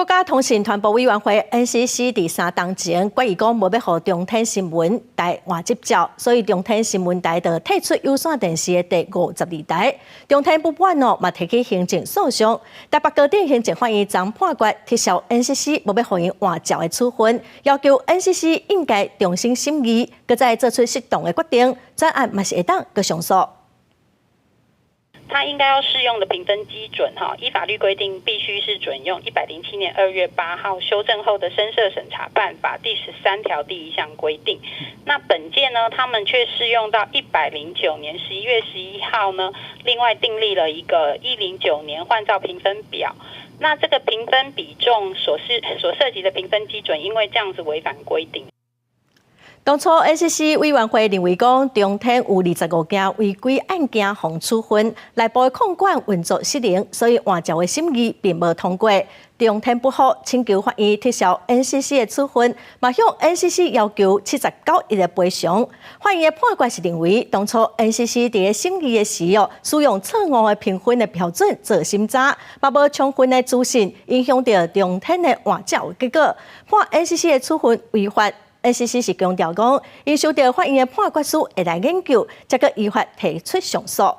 國家通訊傳播委員會 NCC 佇三冬前決議講無欲予中天新聞台換執照，所以中天新聞台就退出有線電視的第52台。中天不滿哦，嘛提起行政訴訟。台北高等行政法院昨判決撤銷 NCC 無欲予𪜶換照的處分，要求 NCC 應該重新審議，閣再做出適當的決定，轉案嘛是會當閣上訴。他應該要適用的評分基準，哈，依法律規定必須是準用107年2月8號修正後的聲設審查辦法第13條第一項規定。那本屆呢，他們卻適用到109年11月11號呢，另外訂立了一個109年換照評分表。那這個評分比重所涉及的評分基準，因為這樣子違反規定。當初 NCC 委員會認為講，中天有25件違規案件予處分，內部的控管運作失靈，所以換照的審議並無通過。中天不服，請求法院撤銷 NCC 的處分，嘛向 NCC 要求79億的賠償。法院的判決是認為，當初 NCC 佇咧審議的時哦，使用錯誤的評分的標準做審查，嘛無充分的資訊，影響著中天的換照結果，判 NCC 的處分違法。NCC 是強調講，𪜶收著法院的判決書會來研究，才閣依法提出上訴。